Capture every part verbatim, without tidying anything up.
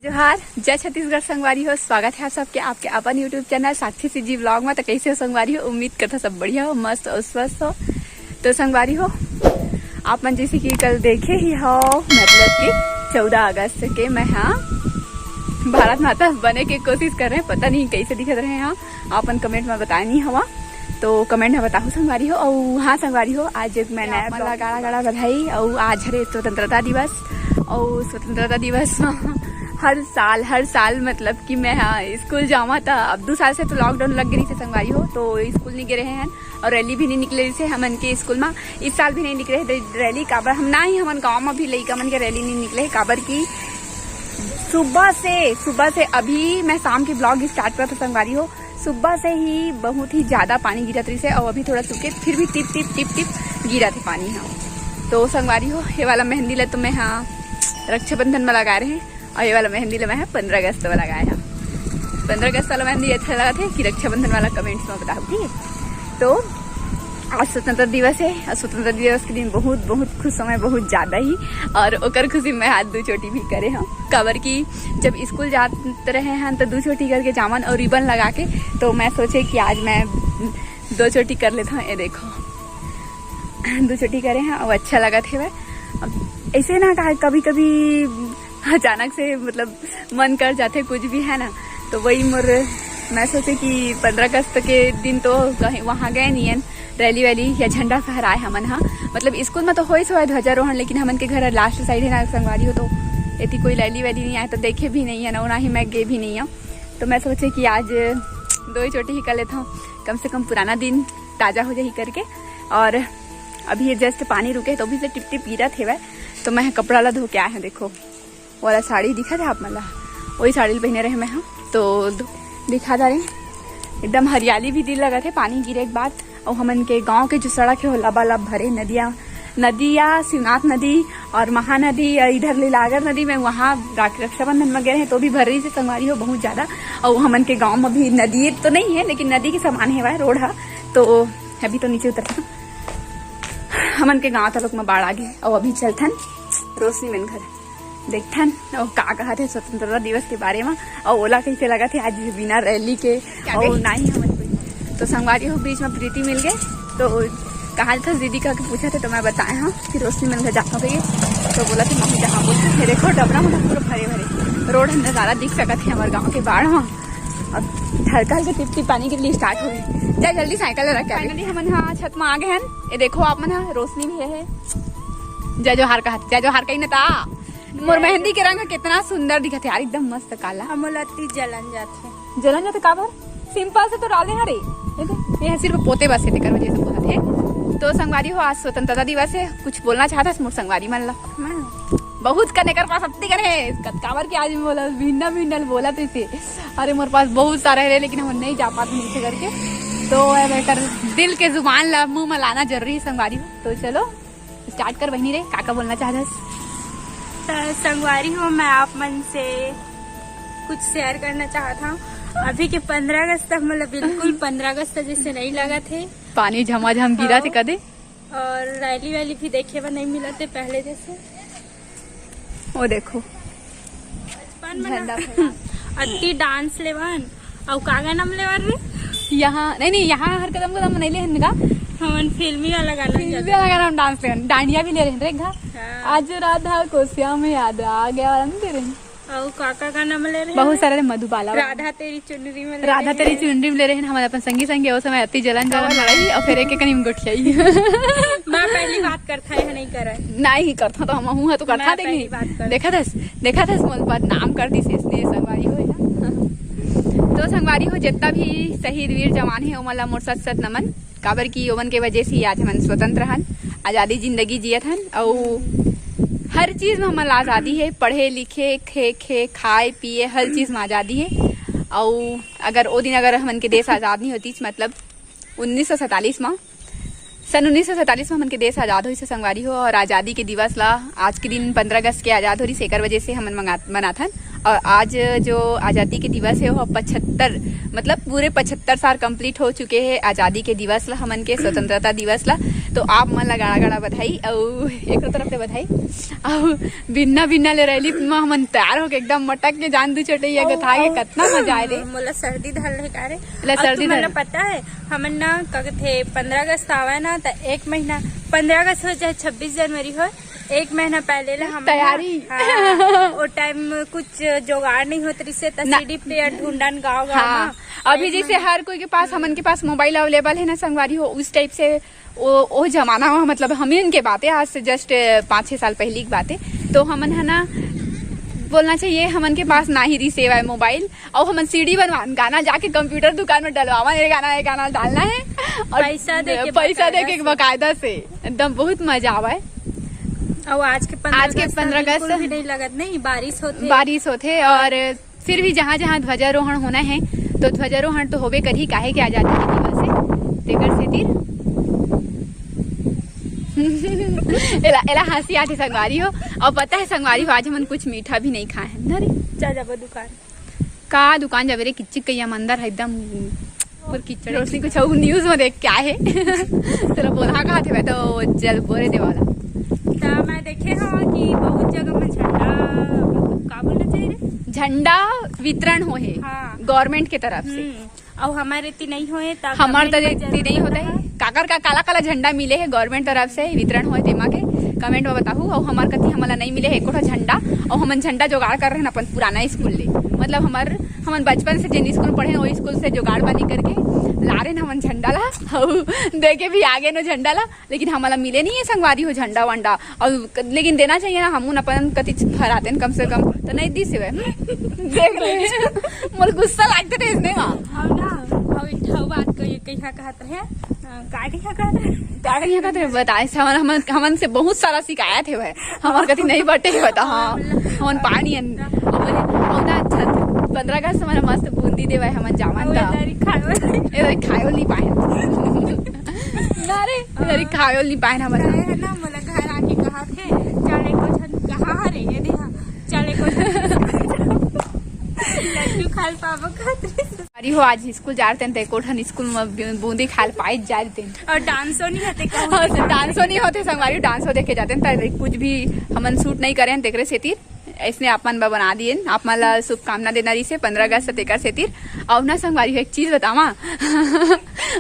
जोहार, जय छत्तीसगढ़ संगवारी हो। स्वागत है आप सबके आपके अपन YouTube चैनल साक्षी सीजी व्लॉग में। तो कैसे हो संगवारी हो? उम्मीद करता सब बढ़िया हो, मस्त हो, स्वस्थ हो। तो संगवारी हो, आप मन जैसे कि कल देखे ही हो, मतलब कि चौदह अगस्त के मैं हाँ भारत माता बने के कोशिश कर रहे हैं। पता नहीं कैसे दिखत रहे हैं, आप अपन कमेंट में बताए नहीं हवा, तो कमेंट में बताहू संगवारी हो। और हाँ संगवारी हो, आज एक मैंने आप मन ला गाड़ा गाड़ा बधाई। और आज हरे स्वतंत्रता दिवस, और स्वतंत्रता दिवस में हर साल, हर साल मतलब कि मैं हाँ स्कूल जावा था। अब दो साल से तो लॉकडाउन लग गई थी संगवारी हो, तो स्कूल नहीं गए रहे हैं और रैली भी नहीं निकले से हमन के स्कूल में। इस साल भी नहीं निकले थे रैली, काबर हम ना ही हमन गांव में भी लइका मन के रैली नहीं निकले, काबर की सुबह से, सुबह से अभी मैं शाम के ब्लॉग स्टार्ट करत हूँ संगवारी हो, सुबह से ही बहुत ही ज्यादा पानी गिरत रहिस हे और अभी थोड़ा सुखे, फिर भी टिप टिप टिप टिप गिरत हे पानी ह। तो संगवारी हो, ये वाला मेहंदी ला तो मैं हाँ रक्षाबंधन में लगा रहे हैं और ये वाला मेहंदी ला मैं पंद्रह अगस्त में लगाया है। पंद्रह अगस्त वाला मेहंदी अच्छा लगा थे कि रक्षाबंधन वाला कमेंट्स में बताओ, ठीक है? तो आज स्वतंत्रता दिवस है और स्वतंत्रता दिवस के दिन बहुत बहुत खुश हूँ मैं, बहुत ज्यादा ही। और ओकर खुशी में आज दो चोटी भी करे हूँ, काबर कि जब स्कूल जात रहे हैं तो दो चोटी करके जावन और रिबन लगा के, तो मैं सोचे कि आज मैं दो चोटी कर लेता हूँ। ये देखो, दो चोटी करे हैं और अच्छा लगा थे। अब ऐसे ना कहा, कभी कभी अचानक से मतलब मन कर जाते कुछ भी, है ना। तो वही मोर, मैं सोचे कि पंद्रह अगस्त के दिन तो कहीं वहाँ गए नहीं है, रैली वैली या झंडा फहराए हमन हा। मतलब स्कूल में तो होइस होय ध्वजारोहण, लेकिन हमन के घर लास्ट साइड है ना संगवारी हो, तो एती कोई रैली वैली नहीं आए, तो देखे भी नहीं है ना, ना ही मैं गे भी नहीं हूँ। तो मैं सोचे कि आज दो ही चोटी ही कर लेता हूँ, कम से कम पुराना दिन ताजा हो जाही करके। और अभी ये जस्ट पानी रुके तो अभी से टिप टिप गिरत हेवय। तो मैं कपड़ा ला धो के आए हूँ, देखो वाला साड़ी दिखा था आप मन ला, वही साड़ी पहने रहे मैं हाँ। तो दो- दिखा था रहे, एकदम हरियाली भी दिल लगा थे पानी गिरे के बाद। और हमन के गांव के जो सड़क है वो लबालब भरे नदिया, नदिया शिवनाथ नदी और महानदी और इधर लीलागर नदी में वहाँ राख- रक्षाबंधन में गए रहे तो भी भर रही से संगवारी हो बहुत ज्यादा। और हमन के गांव में भी नदी तो नहीं है लेकिन नदी के समान है वह रोड है। तो अभी तो नीचे उतरता हमन के गांव तलक में बाढ़ आ गए और अभी चलथन रोशनी मन घर। देखथन अउ का कहत हे स्वतंत्रता दिवस के बारे म, अउ ओला कइसे लगत हे आज बिना रैली के, अउ ना ही हमन कोई। तो संगवारी हो, बीच म प्रीति मिल गए, तो कहाँ जाथस दीदी कह के पूछत हे, तो मैं बताए हूँ कि रोशनी मन घर जात हूँ कहिए, तो बोलत हे महू जहाँ बोलते हे, देखो डबरा मन पूरा भरे भरे, रोड ह नजारा दिख सकत हे हमर गाँव के बाढ़ म। अब हल्का हल्का टिप टिप पानी गिरना स्टार्ट हो गई। जा जल्दी साइकिल रख के। फाइनली हमन हा छत म आ गए हन। ये देखो आप मन हा, रोशनी भी है। जय जोहार कहा, जय जोहार कही ना ता। मोर मेहंदी के रंग ह कितना सुंदर दिखत हे यार, एकदम मस्त काला। हमन ला अति जलन जाथे। जलन जाथे काबर? सिंपल से तो डाले हरे। ये दे, ये सिर्फ पोते बस हे, तेकर वजह से बोलत हे। तो संगवारी हो, आज स्वतंत्रता दिवस हे, कुछ बोलना चाहत हस मोर संगवारी मन ला? मैं? बहुत कन एकर पास अत्ती कन हे, काबर कि आज मोला भिन्ना भिन्ना बोलत हे। अरे मोर पास बहुत सारा हे, लेकिन हम नहीं जा पाते नीचे करके। तो अब एकर दिल के जुबान ला मुंह में लाना जरूरी हे संगवारी हो। तो चलो, स्टार्ट कर बहिनी रे, का का बोलना चाहत हस? त संगवारी हो, मैं आप मन से कुछ शेयर करना चाहत हूँ। अभी के पंद्रह अगस्त तक, मतलब, बिल्कुल पंद्रह अगस्त जैसे नहीं लगत हे। पानी झमाझम गिरत हे हाँ। कदे। और रैली वैली भी देखे बर नहीं मिलत हे पहले जैसे। वो देखो, बचपन में ना झंडा फहरा। अत्ती डांस लेवन, अउ का गाना में लेवन रे? यहाँ नहीं, नहीं, यहाँ हर कदम कदम में नहीं लेहन का। हमन फिल्मी वाला गाना फिल्मी चलता। वाला गाना में डांस लेहन, डांडिया भी ले लेहन रे एक घा। हाँ। आज राधा को श्याम याद आ गया वाला नहीं दे रहे। अउ का का गाना में ले रहे बहुत हैं? सारे मधुबाला वाला। राधा तेरी चुनरी में ले राधा रहे तेरी हैं। चुनरी में ले रहे हैं। हमन अपन संगी संगी ओ समय अति जलन जलन लड़ाई और फिर एक एक कनी में गोठियाई। मैं पहली बात करथा है, नहीं करे। नहीं करथा तो हम हूँ है तो करथा मैं देख पहली नहीं। बात कर। देखा थस, देखा थस मोर बदनाम कर दी से इसने संगवारी हो ना। तो संगवारी हो, जितना भी शहीद वीर जवान है ओमन ला मोर सत सत नमन, काबर कि ओमन के वजह से ही आज हमन स्वतंत्र हन, आजादी जिंदगी जियत हन, अउ हर चीज में हमन ला आजादी है, पढ़े लिखे, खे खे खाए पिए हर चीज में आजादी है। अउ अगर ओ दिन अगर हमन के देश आजाद नहीं होतीस, मतलब उन्नीस सौ सैंतालीस में, सन उन्नीस सौ सैंतालीस में हमन के देश आजाद होइस संगवारी हो, और आजादी के दिवस ला आज के दिन पंद्रह अगस्त के आजाद हो रही, एकर वजह से हमन मंगा- मनाथन। और आज जो आजादी के दिवस हे, वो पचहत्तर, मतलब पूरे पचहत्तर साल कंप्लीट हो चुके हे आजादी के दिवस ला, हमन के स्वतंत्रता दिवस ला। तो आप मन ला गाड़ा गाड़ा बधाई, अउ एक तरफ से बधाई, अउ बिन्ना बिन्ना ले रैली में हमन तैयार होके एकदम मटक के जान दू चटैया गथा के कतना मजा आए रे। मोला सर्दी धर ले का रे। ले अउ सर्दी तुमन धर ला ले। पता है, हमन ना का कथे, पंद्रह अगस्त आवे ना, त एक महीना, पंद्रह अगस्त हो चाहे छब्बीस जनवरी हो, एक महीना पहले ले हम तैयारी। हाँ, वो टाइम कुछ जुगाड़ नहीं होत रिसे, त ना। सीडी प्लेयर ढूंढन गाँव गाँव हाँ, में। अभी एक जैसे महीना। हर कोई के पास, हमन के पास मोबाइल अवेलेबल है ना संगवारी हो, उस टाइप से वो, वो जमाना में, मतलब, हम ही उनके बात है, आज से जस्ट पाँच छः साल पहले की बात है। तो हमन है ना, बोलना चाहिए, हमन के पास ना ही रिसे वाय मोबाइल, और हमन सीडी बनवान, गाना जाके कंप्यूटर दुकान में डलवावन, ये गाना, ये गाना डालना है, और पैसा दे के पैसा दे के बाकायदा से। बाकायदा से एकदम बहुत मजा आवे। और आज के पंद्रह आज के अगस्त पंद्रह बिल्कुल अगस्त भी नहीं लगत, नहीं, बारिश होथे। बारिश होथे, और फिर भी जहाँ जहाँ ध्वजारोहण होना है, तो ध्वजारोहण तो होबे करही, काहे के आजादी के दिवस है, तेकर सेतिर। एला, एला हंसी आथे संगवारी हो। और पता है संगवारी हो, आज हमन कुछ मीठा भी नहीं खाए हैं ना रे। चल जाबो दुकान। का दुकान जाबे रे, किच्चिक कहिया मंदर है एकदम पूर किचड़। रोशनी कुछ अउ न्यूज में देख क्या है। तेरा बोला कहा थे, मैं तो जल बोरे दे वाला। त मैं देखे हूँ कि बहुत जगह में झंडा, मतलब, का बोलना चाहिए रे? झंडा वितरण हो है हाँ। गवर्नमेंट के तरफ से। हम्म। अउ हमारे ती नहीं होए, तब हमार हमें त नजर ती नहीं में होता है। आता। काकर का काला काला झंडा मिले है गवर्नमेंट तरफ से, वितरण होए तेमा के कमेंट में बताहू। अउ हमार कति हमला नहीं मिले है एको ठा झंडा, अउ हमन झंडा जुगाड़ कर रहे हैं अपन पुराना स्कूल ले, मतलब हमार, हमन बचपन से जिन स्कूल पढ़े हैं, वही स्कूल से जुगाड़ बानी करके ला रहे हैं हमन झंडा ला। अउ देखे भी आगे न झंडा ला, लेकिन हमला मिले नहीं है संगवारी हो झंडा वंडा। और क-, लेकिन देना चाहिए ना, हमन अपन कति फहराते हैं कम से कम, तो नहीं दिस हुए। हम्म? देख रहे हैं। मोर गुस्सा लागते थे इसने माँ। और ना, और एक ठो बात कही, कहिया कहत रहे, अ, का कहिया कहत रहे? का कहिया कहत रहे? बताए से हमन, हमन, हमन से बहुत सारा शिकायत है भाई। हमार कति नहीं बटे है बता, हाँ। हमन पानी अन-, और बोले, और ना छत, पंद्रह अगस्त हमारा मस्त बूंदी देवाए, हमन जावन और था। ये तारीख खाए वाली। ये तारीख खाए वाली पाए। ना रे, ये तारीख खाए वाली पाए ना, मतलब। है ना, मोला घर आके कहा थे, "चल एको झन कहाँ रे?" ये देखा, "चल एको झन लड्डू खाल पाबो खातिर।" अरे हो, आज स्कूल जा रहे थे, तो एको ठन स्कूल में बू-, बूंदी खाल पाए जा रहे थे। और डांसो नहीं होते कहूँ। हाँ, तो डांसो नहीं होते संगवारी, डांसो देखे जाते हैं, तो कुछ भी हमन शूट नहीं करे हैं, देख रहे सेती। इसने आप मन बर बना दिए, आप मन ला शुभकामना देना रहिसे पंद्रह अगस्त तेकर सेतिर। अउ ना संगवारी हो, एक चीज बतावा।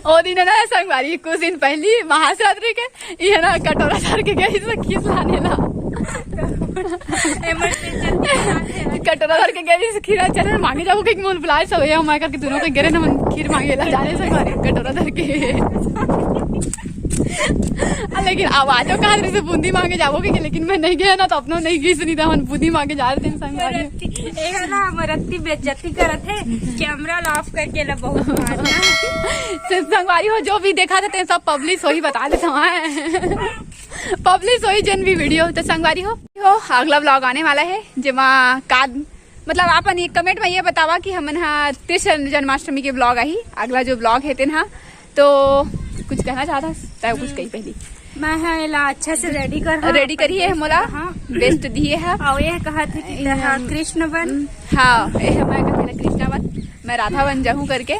ओ दिन ना संगवारी, कुछ दिन पहली महाशिवरात्रि के, ये ना कटोरा धर के गई से खीर लाने ला। एमरजेंसी कटोरा धर के गई से खीर चल मांगे जाबो, कहीं मोल बुलाए सब, ये हमारे करके दोनों के गिरे ना मन खीर मांगे ला जाने संगवारी कटोरा धर के। आ, लेकिन आवाजो कहा रही से बूंदी मांगे जाबो के, लेकिन मैं नहीं गया ना, तो अपनो नहीं गई सुनी था, हम बूंदी मांगे जा रहे थे संगवारी। एहा ना हमर अत्ती बेइज्जती करत हे, कैमरा ला ऑफ करके ला बहुत मारना। तो संगवारी हो, जो भी देखा था, ते सब पब्लिश होही, बता देता हूँ, पब्लिश होही जन भी वीडियो। तो संगवारी हो, हो, अगला व्लॉग आने वाला है, जेमा का, मतलब, आपन एक कमेंट में ये बतावा कि हमन हा कृष्ण जन्माष्टमी के व्लॉग आही, अगला जो व्लॉग है तेन हा। तो कुछ कहना चाहता है, तय कुछ कही पहली। मैं हा एला अच्छा से रेडी कर, हाँ, रेडी अपन करिए, बेस्ट, मोला हाँ। बेस्ट दिए है। और ये कहा थे कि ये हाँ, हम कृष्ण बन। हाँ, ये हमारे कहा थे कृष्णा बन, मैं राधा बन जाऊँ करके।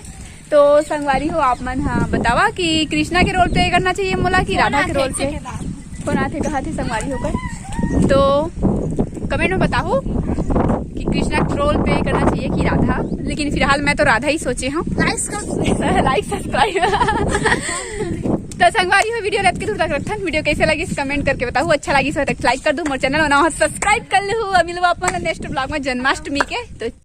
तो संगवारी हो, आप मन हा बतावा कि कृष्णा के रोल प्ले करना चाहिए मोला कि राधा के रोल प्ले। कौन आथे कहा थे संगवारी होकर, तो कमेंट में बताओ कि कृष्णा के रोल प्ले करना चाहिए कि राधा, लेकिन फिलहाल मैं तो राधा ही सोचे हूँ। लाइक सब्सक्राइब। तो संगवारी हो, वीडियो रात के दूर तक रखथन। वीडियो कैसे लगी कमेंट करके बताओ, अच्छा लगी सो तक लाइक कर दू, मोर चैनल बनाओ सब्सक्राइब कर लू। अब मिलवा अपन नेक्स्ट ब्लॉग में जन्माष्टमी के। तो